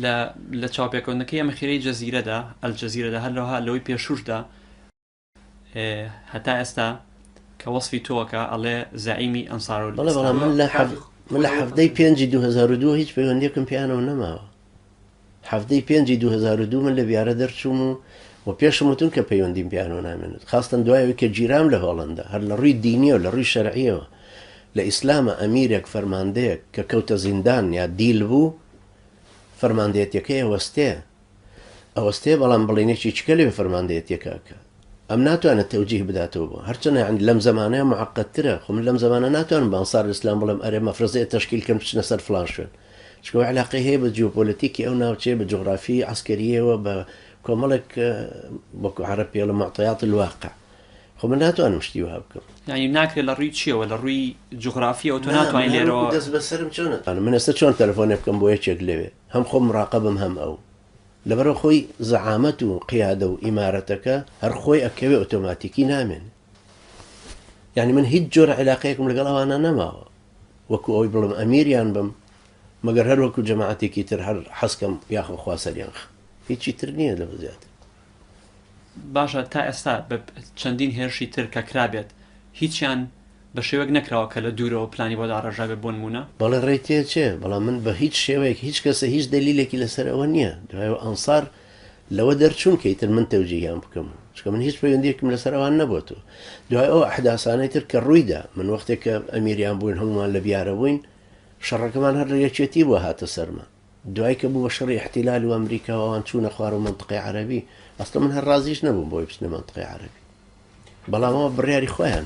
لە لە چاوپێکەوتنەکەی ئەمەخیرەی جەزیرەدا، الجزیرەدا، هەروەها لەوەی پێشووشدا هەتا ئێستا کە وەسفی تۆ ئەکا ئەڵێ زەعیمی بەڵێ بەڵام ئەنسارولئیسلام. من لە من لە حەڤدەی پێنجی 2002 هیچ پەیوەندیەکم پێیانەوە نەماوە. حەڤدەی پێنجی 2002 من لە بیارە دەرچووم و و پێشم وتون کە پەیوەندیم پێیانەوە نامێنێت خاستەن دوای ئەوەی کە گیرام لە هۆڵەندا هەر لە ڕووی دینیەوە لە ڕووی شەرعیەوە لە ئیسلامە ئەمیرێک فەرماندەیەک کە کەوتە زیندان یا دیل بوو فەرماندەیەتیەکەی ئەوەستێ ئەوەستێ بەڵام بڵێن یەکی چکە لەوێ فەرماندەیەتیەکە ئەکا ئەم ناتوانێت تەوجیه بداتەوە بۆ هەرچەنە یعنی لەم زەمانەیە معقدترە خۆ من لەم زەمانە ناتوانم بە ئەنسار ئیسلام بڵێم ئەرێ مەفرەزەیە تەشکیل کەن بچنە سەر فڵان شوێن چونکە علاقەی هەیە بە جیۆپۆلەتیکی ئەو ناوچەیە بە جوغرافی عەسکەریەوە بە کۆمەڵێک وەکو عەرەب پێڵە معطیات الواقع خۆ من ناتوانم شتی وها بکەم. یانی ناکرێت لە ڕووی چیەوە؟ لە ڕووی جوغرافیەوە تۆ ناتوانانی لێرەوە دەست بەسەرم چۆن ئەتوانم من ئێستا چۆن تەلەفۆنێ بکەم بۆ یەکێک لەوێ هەم خۆم مراقەبم هەم ئەو لەبەرئەوە خۆی زەعامەت و قیادە و ئیمارەتەکە هەر خۆی ئەکەوێ ئۆتۆماتیکی نامێنێ یانی من هیچ جۆرە عیلاقەیەکم لەگەڵ ئەوانە نەماوە وەکو ئەوەی بڵێم ئەمیریان بم مەگەر هەر وەکو جەماعەتێکی تر هەر حەزکەم یاخۆ خوا سەریان خە هیچی تر نییە لەوە زیاتر. باشە تا ئێستا بە چەندین هێرشی تر کە کرابێت هیچیان بە شێوەیەک نەکراوە کە لە دوورەوە پلانی بۆ داڕێژرابێت بۆ نموونە؟ بەڵێ ڕێی تێچێ بەڵام من بە هیچ شێوەیەک هیچ کەسە هیچ دەلیلێکی لەسەر ئەوە نییە دوای ئەوە ئەنسار لەوە دەرچوون کە ئیتر من تەوجیهیان بکەم چونکە من هیچ پەیوەندیەکم لەسەر ئەوان نەبۆتەوە دوای ئەو ئەحداسانەی تر کە ڕوویدا من وەختێک کە ئەمیریان بووین هەموومان لە بیارە بووین شەڕەکەمان هەر لە یەکێتی بووە هاتە سەرمان دوای کە بوو بە شەڕی ئیحتیلال و ئەمریکا و ئەوان چوونە خوارەوە مەنتقەی عەرەبی ئەسڵەن من هەر ڕازیش نەبووم بەوەی بچنە مەنتقەی عەرەبی بەڵام ئەوە بڕیاری خۆیان.